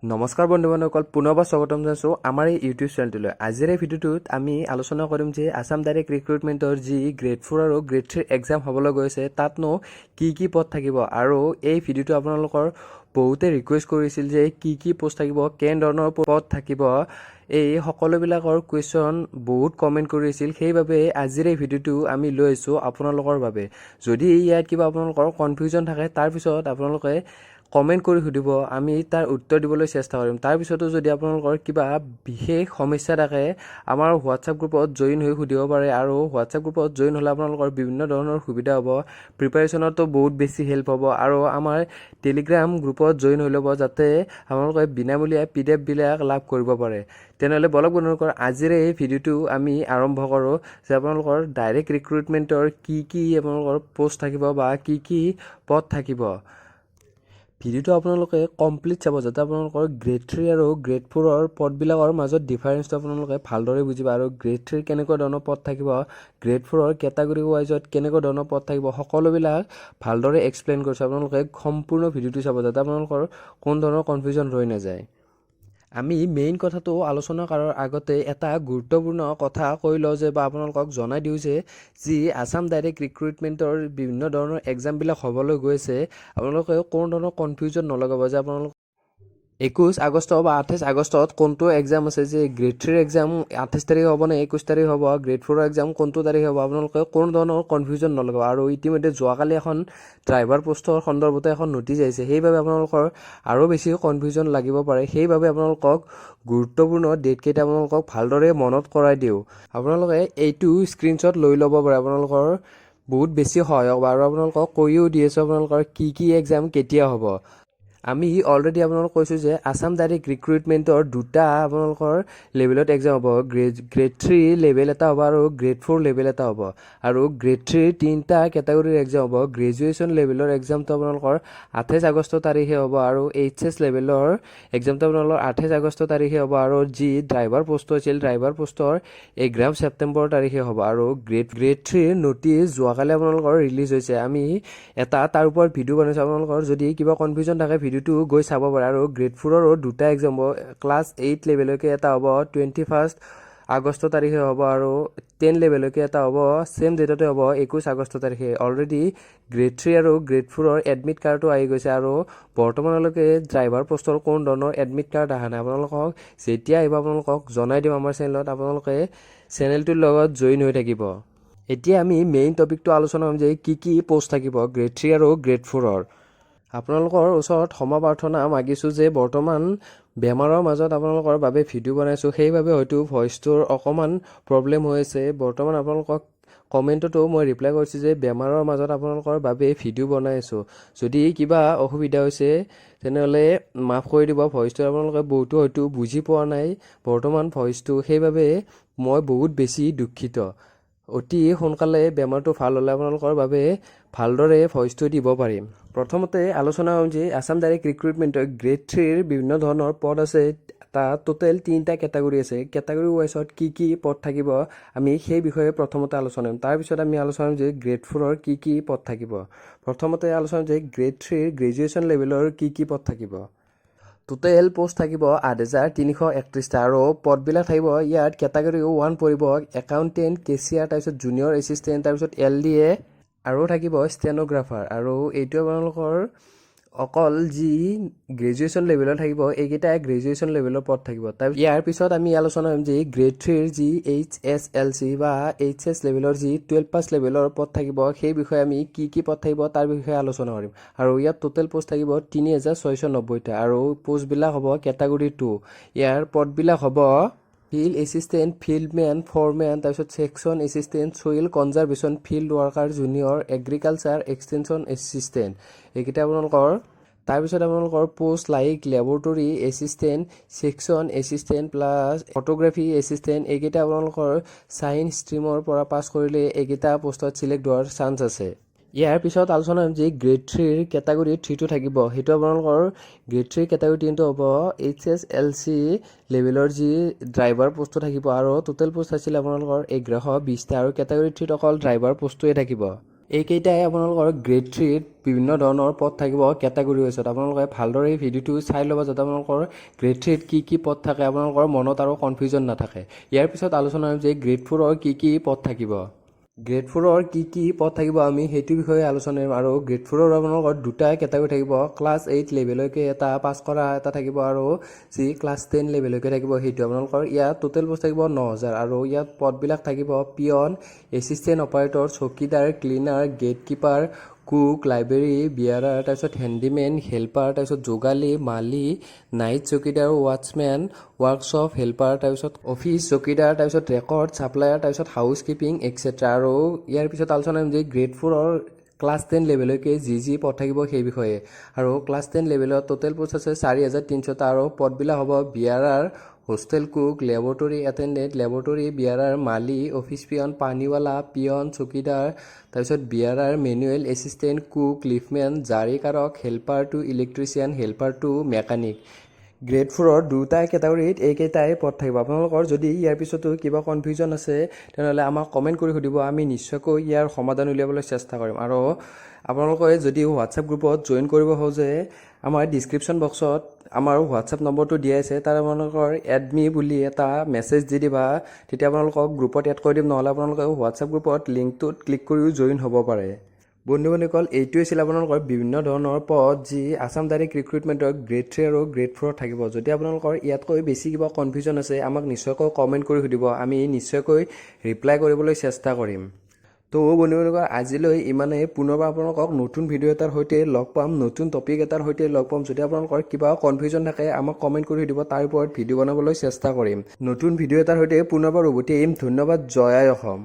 নমস্কাৰ বন্ধু বান্ধৱীসকল, পুনৰবাৰ স্বাগতম জনাইছোঁ আমাৰ এই ইউটিউব চেনেলটোলৈ। আজিৰ এই ভিডিঅ'টোত আমি আলোচনা কৰিম যে আছাম ডাইৰেক্ট ৰিক্ৰুইটমেণ্টৰ যি গ্ৰেড 4 আৰু গ্ৰেড 3ৰ এক্সাম হ'বলৈ গৈছে, তাতনো কি কি পদ থাকিব। আৰু এই ভিডিঅ'টো আপোনালোকৰ বহুতে ৰিকুৱেষ্ট কৰিছিল যে কি কি পষ্ট থাকিব, কেনেধৰণৰ পদ থাকিব, এই সকলোবিলাকৰ কুৱেশ্যন বহুত কমেণ্ট কৰিছিল। সেইবাবে আজিৰ এই ভিডিঅ'টো আমি লৈ আহিছোঁ আপোনালোকৰ বাবে। যদি ইয়াত কিবা আপোনালোকৰ কনফিউজন থাকে, তাৰপিছত আপোনালোকে কমেণ্ট কৰি সুধিব, আমি তাৰ উত্তৰ দিবলৈ চেষ্টা কৰিম। তাৰপিছতো যদি আপোনালোকৰ কিবা বিশেষ সমস্যা থাকে, আমাৰ হোৱাটছআপ গ্ৰুপত জইন হৈ সুধিব পাৰে। আৰু হোৱাটছআপ গ্ৰুপত জইন হ'লে আপোনালোকৰ বিভিন্ন ধৰণৰ সুবিধা হ'ব, প্ৰিপাৰেশ্যনতো বহুত বেছি হেল্প হ'ব। আৰু আমাৰ টেলিগ্ৰাম গ্ৰুপত জইন হৈ ল'ব, যাতে আপোনালোকে বিনামূলীয়া পিডিএফবিলাক লাভ কৰিব পাৰে। তেনেহ'লে বলক বন্ধুসকল, আজিৰ এই ভিডিঅ'টো আমি আৰম্ভ কৰোঁ যে আপোনালোকৰ ডাইৰেক্ট ৰিক্ৰুইটমেণ্টৰ কি কি আপোনালোকৰ পষ্ট থাকিব বা কি কি পদ থাকিব। ভিডিঅ'টো আপোনালোকে কমপ্লিট চাব, যাতে আপোনালোকৰ গ্ৰেড 3 আৰু গ্ৰেড 4ৰ পদবিলাকৰ মাজত ডিফাৰেঞ্চটো আপোনালোকে ভালদৰে বুজিব। আৰু গ্ৰেড 3ৰ কেনেকুৱা ধৰণৰ পদ থাকিব, গ্ৰেড 4ৰ কেটাগৰী ৱাইজত কেনেকুৱা ধৰণৰ পদ থাকিব, সকলোবিলাক ভালদৰে এক্সপ্লেইন কৰিছোঁ। আপোনালোকে সম্পূৰ্ণ ভিডিঅ'টো চাব, যাতে আপোনালোকৰ কোনো ধৰণৰ কনফিউজন ৰৈ নাযায়। আমি মেইন কথাটো আলোচনা কৰাৰ আগতে এটা গুৰুত্বপূৰ্ণ কথা কৈ লওঁ যে বা আপোনালোকক জনাই দিওঁ যে যি আছাম ডাইৰেক্ট ৰিক্ৰুইটমেণ্টৰ বিভিন্ন ধৰণৰ এক্সামবিলাক হ'বলৈ গৈ আছে, আপোনালোকে কোনো ধৰণৰ কনফিউজন নলগাব যে আপোনালোক 21 আগষ্ট বা 28 আগষ্টত কোনটো এক্সাম আছে, যে গ্ৰেড 3ৰ এক্সাম 28 তাৰিখে হ'ব নে 21 তাৰিখে হ'ব, গ্ৰেড 4ৰ এক্সাম কোনটো তাৰিখে হ'ব, আপোনালোকে কোনো ধৰণৰ কনফিউজন নলগাব। আৰু ইতিমধ্যে যোৱাকালি এখন ড্ৰাইভাৰ পষ্টৰ সন্দৰ্ভতে এখন নটিচ আহিছে, সেইবাবে আপোনালোকৰ আৰু বেছি কনফিউজন লাগিব পাৰে। সেইবাবে আপোনালোকক গুৰুত্বপূৰ্ণ ডেটকেইটা আপোনালোকক ভালদৰে মনত কৰাই দিওঁ। আপোনালোকে এইটো স্ক্ৰীনশ্বট লৈ ল'ব পাৰে, আপোনালোকৰ বহুত বেছি সহায়ক হ'ব। আৰু আপোনালোকক কৈও দি আছোঁ আপোনালোকৰ কি কি এক্সাম কেতিয়া হ'ব। আমি অলৰেডি আপোনালোকক কৈছোঁ যে আছাম ডাইৰেক্ট ৰিক্ৰুইটমেণ্টৰ দুটা আপোনালোকৰ লেভেলত এক্সাম হ'ব। গ্ৰেড 3 লেভেল এটা হ'ব আৰু গ্ৰেড 4 লেভেল এটা হ'ব। আৰু গ্ৰেড 3ৰ তিনিটা কেটেগৰীৰ এক্সাম হ'ব। গ্ৰেজুৱেশ্যন লেভেলৰ এক্সামটো আপোনালোকৰ 28 আগষ্ট তাৰিখে হ'ব আৰু এইচ এছ লেভেলৰ এক্সামটো আপোনালোকৰ 28 আগষ্ট তাৰিখে হ'ব। আৰু যি ড্ৰাইভাৰ পষ্টটো আছিল, ড্ৰাইভাৰ পষ্টৰ 11 ছেপ্টেম্বৰ তাৰিখে হ'ব। আৰু গ্ৰেড 3ৰ নটিচ যোৱাকালি আপোনালোকৰ ৰিলিজ হৈছে। আমি এটা তাৰ ওপৰত ভিডিঅ' বনাইছোঁ। আপোনালোকৰ যদি কিবা কনফিউজন থাকে, ভিডিঅ'টো গৈ চাব পাৰে। আৰু গ্ৰেড 4ৰো দুটা এক্সাম হ'ব। ক্লাছ 8 লেভেললৈকে এটা হ'ব, 21 আগষ্ট তাৰিখে হ'ব আৰু 10 লেভেললৈকে এটা হ'ব, ছেইম ডেটতে হ'ব, 21 আগষ্ট তাৰিখে। অলৰেডি গ্ৰেড 3 আৰু গ্ৰেড 4ৰ এডমিট কাৰ্ডো আহি গৈছে আৰু বৰ্তমানলৈকে ড্ৰাইভাৰ পষ্টৰ কোনো ধৰণৰ এডমিট কাৰ্ড অহা নাই। আপোনালোকক যেতিয়া আহিব, আপোনালোকক জনাই দিম আমাৰ চেনেলত। আপোনালোকে চেনেলটোৰ লগত জইন হৈ থাকিব। এতিয়া আমি মেইন টপিকটো আলোচনা কৰিম যে কি কি পষ্ট থাকিব গ্ৰেড 3 আৰু গ্ৰেড 4ৰ। আপোনালোকৰ ওচৰত ক্ষমা প্ৰাৰ্থনা মাগিছোঁ যে বৰ্তমান বেমাৰৰ মাজত আপোনালোকৰ বাবে ভিডিঅ' বনাইছোঁ, সেইবাবে হয়তো ভইচটোৰ অকণমান প্ৰব্লেম হৈ আছে। বৰ্তমান আপোনালোকক কমেণ্টতো মই ৰিপ্লাই কৰিছোঁ যে বেমাৰৰ মাজত আপোনালোকৰ বাবে ভিডিঅ' বনাই আছোঁ। যদি কিবা অসুবিধা হৈছে, তেনেহ'লে মাফ কৰি দিব। ভইচটো আপোনালোকে বহুতো হয়তো বুজি পোৱা নাই বৰ্তমান ভইচটো, সেইবাবে মই বহুত বেছি দুখিত। অতি সোনকালে বেমাৰটো ভাল হ'লে আপোনালোকৰ বাবে ভালদৰে ভইচটো দিব পাৰিম। প্ৰথমতে আলোচনা কৰিম যে আছাম ডাইৰেক্ট ৰিক্ৰুইটমেণ্টৰ গ্ৰেড 3ৰ বিভিন্ন ধৰণৰ পদ আছে। তাত টোটেল তিনিটা কেটেগৰী আছে। কেটেগৰী ৱাইজত কি কি পদ থাকিব, আমি সেই বিষয়ে প্ৰথমতে আলোচনা কৰিম। তাৰপিছত আমি আলোচনা কৰিম যে গ্ৰেড 4ৰ কি কি পদ থাকিব। প্ৰথমতে আলোচনা কৰিম যে গ্ৰেড 3ৰ গ্ৰেজুৱেশ্যন লেভেলৰ কি কি পদ থাকিব। টোটেল পষ্ট থাকিব 8331টা আৰু পদবিলাক থাকিব ইয়াত কেটেগৰী 1 পৰিব একাউণ্টেণ্ট, কেচিয়াৰ, তাৰপিছত জুনিয়ৰ এছিষ্টেণ্ট, তাৰপিছত এলডিএ আৰু থাকিব ষ্টেন'গ্ৰাফাৰ। আৰু এইটো আপোনালোকৰ অকল যি গ্ৰেজুৱেশ্যন লেভেলৰ থাকিব, এইকেইটা গ্ৰেজুৱেশ্যন লেভেলৰ পদ থাকিব। তাৰ ইয়াৰ পিছত আমি আলোচনা কৰিম যে গ্ৰেড 3ৰ যি এইচএছএলচি বা এইচএছ লেভেলৰ যি 12 পাছ লেভেলৰ পদ থাকিব, সেই বিষয়ে আমি কি কি পদ থাকিব তাৰ বিষয়ে আলোচনা কৰিম। আৰু ইয়াত টোটেল পষ্ট থাকিব 3690টা আৰু পষ্টবিলাক হ'ব কেটাগৰী 2। ইয়াৰ পদবিলাক হ'ব ফিল্ড এছিষ্টেণ্ট, ফিল্ডমেন, ফৰমেন, তাৰপিছত section assistant, soil conservation field worker junior, agriculture extension assistant, এইকেইটা আপোনালোকৰ। তাৰপিছত আপোনালোকৰ post like laboratory assistant, section assistant plus photography assistant, এইকেইটা আপোনালোকৰ ছায়েন্স ষ্ট্ৰীমৰ পৰা পাছ কৰিলে এইকেইটা পষ্টত চিলেক্ট হোৱাৰ চান্স আছে। ইয়াৰ পিছত আলোচনা কৰিম যে গ্ৰেড 3ৰ কেটাগৰী 3টো থাকিব, সেইটো আপোনালোকৰ গ্ৰেড 3ৰ কেটাগৰী 3টো হ'ব এইচএছএলচি লেভেলৰ যি ড্ৰাইভাৰ পষ্টটো থাকিব। আৰু টোটেল পষ্ট আছিল আপোনালোকৰ 1120টা আৰু কেটাগৰী 3ত অকল ড্ৰাইভাৰ পষ্টটোৱে থাকিব। এইকেইটাই আপোনালোকৰ গ্ৰেড থ্ৰীত বিভিন্ন ধৰণৰ পদ থাকিব কেটেগৰী ৱাইজত। আপোনালোকে ভালদৰে এই ভিডিঅ'টো চাই ল'ব, যাতে আপোনালোকৰ গ্ৰেড থ্ৰীত কি কি পদ থাকে আপোনালোকৰ মনত আৰু কনফিউজন নাথাকে। ইয়াৰ পিছত আলোচনা কৰিম যে গ্ৰেড ফ'ৰৰ কি কি পদ থাকিব। গ্ৰেড ফ'ৰৰ কি কি পদ থাকিব, আমি সেইটো বিষয়ে আলোচনা কৰিম। আৰু গ্ৰেড ফ'ৰৰ আপোনালোকৰ দুটা কেটেগৰী থাকিব। ক্লাছ 8 লেভেলৈকে এটা পাছ কৰা এটা থাকিব আৰু যি ক্লাছ 10 লেভেলৈকে থাকিব সেইটো। আপোনালোকৰ ইয়াত টোটেল পোষ্ট থাকিব 9000 আৰু ইয়াত পদবিলাক থাকিব পিয়ন, এছিষ্টেণ্ট অপাৰেটৰ, চকীদাৰ, cleaner, gate keeper, cook, library bearer, তাৰপিছত হেণ্ডিমেন, হেল্পাৰ, তাৰপিছত যোগালী, মালি, নাইট চকীদাৰ, ৱাটছমেন, ৱৰ্কশ্বপ হেল্পাৰ, তাৰপিছত অফিচ চকীদাৰ, তাৰপিছত ৰেকৰ্ড ছাপ্লায়াৰ, তাৰপিছত হাউচ কিপিং, এক্সেট্ৰা। আৰু ইয়াৰ পিছত আলোচনা কৰিম যে গ্ৰেড ফ'ৰৰ ক্লাছ 10 লেভেলৈকে যি যি পদ থাকিব সেই বিষয়ে। আৰু ক্লাছ 10 লেভেলত টোটেল পোষ্ট আছে 4300টা আৰু পদবিলাক হ'ব bearer, hostel cook, laboratory attendant, laboratory bearer, মালি, অফিচ পিয়ন, পানীৱালা, পিয়ন, চকীদাৰ, তাৰপিছত bearer, manual assistant, cook, liftman, জাৰি কাৰক, helper to electrician, helper to mechanic. Grade ফ'ৰৰ দুটা কেটেগৰীত এইকেইটাই পদ থাকিব। আপোনালোকৰ যদি ইয়াৰ পিছতো কিবা কনফিউজন আছে, তেনেহ'লে আমাক কমেণ্ট কৰি সুধিব। আমি নিশ্চয়কৈ ইয়াৰ সমাধান উলিয়াবলৈ চেষ্টা কৰিম। আৰু আপোনালোকে যদি হোৱাটছএপ গ্ৰুপত জইন কৰিব খোজে, আমাৰ ডিছক্ৰিপশ্যন বক্সত আমাৰ হোৱাটছএপ নম্বৰটো দিয়া আছে। তাত আপোনালোকৰ "এড মি" বুলি এটা মেছেজ দি দিবা, তেতিয়া আপোনালোকক গ্ৰুপত এড কৰি দিম। নহ'লে আপোনালোকে হোৱাটছএপ গ্ৰুপত লিংকটোত ক্লিক কৰিও জইন হ'ব পাৰে। বন্ধু বান্ধৱীসকল, এইটোৱে আছিল আপোনালোকৰ বিভিন্ন ধৰণৰ পদ, যি আছাম ডাইৰেক্ট ৰিক্ৰুইটমেণ্টৰ গ্ৰেড 3 আৰু গ্ৰেড 4ত থাকিব। যদি আপোনালোকৰ ইয়াতকৈ বেছি কিবা কনফিউজন আছে, আমাক নিশ্চয়কৈ কমেণ্ট কৰি সুধিব। আমি নিশ্চয়কৈ ৰিপ্লাই কৰিবলৈ চেষ্টা কৰিম। তো বন্ধু বান্ধৱীসকল, আজিলৈ ইমানেই। পুনৰবাৰ আপোনালোকক নতুন ভিডিঅ' এটাৰ সৈতে লগ পাম, নতুন টপিক এটাৰ সৈতে লগ পাম। যদি আপোনালোকৰ কিবা কনফিউজন থাকে, আমাক কমেণ্ট কৰি সুধিব, তাৰ ওপৰত ভিডিঅ' বনাবলৈ চেষ্টা কৰিম। নতুন ভিডিঅ' এটাৰ সৈতে পুনৰবাৰ উভতি আহিম। ধন্যবাদ। জয় আই অসম।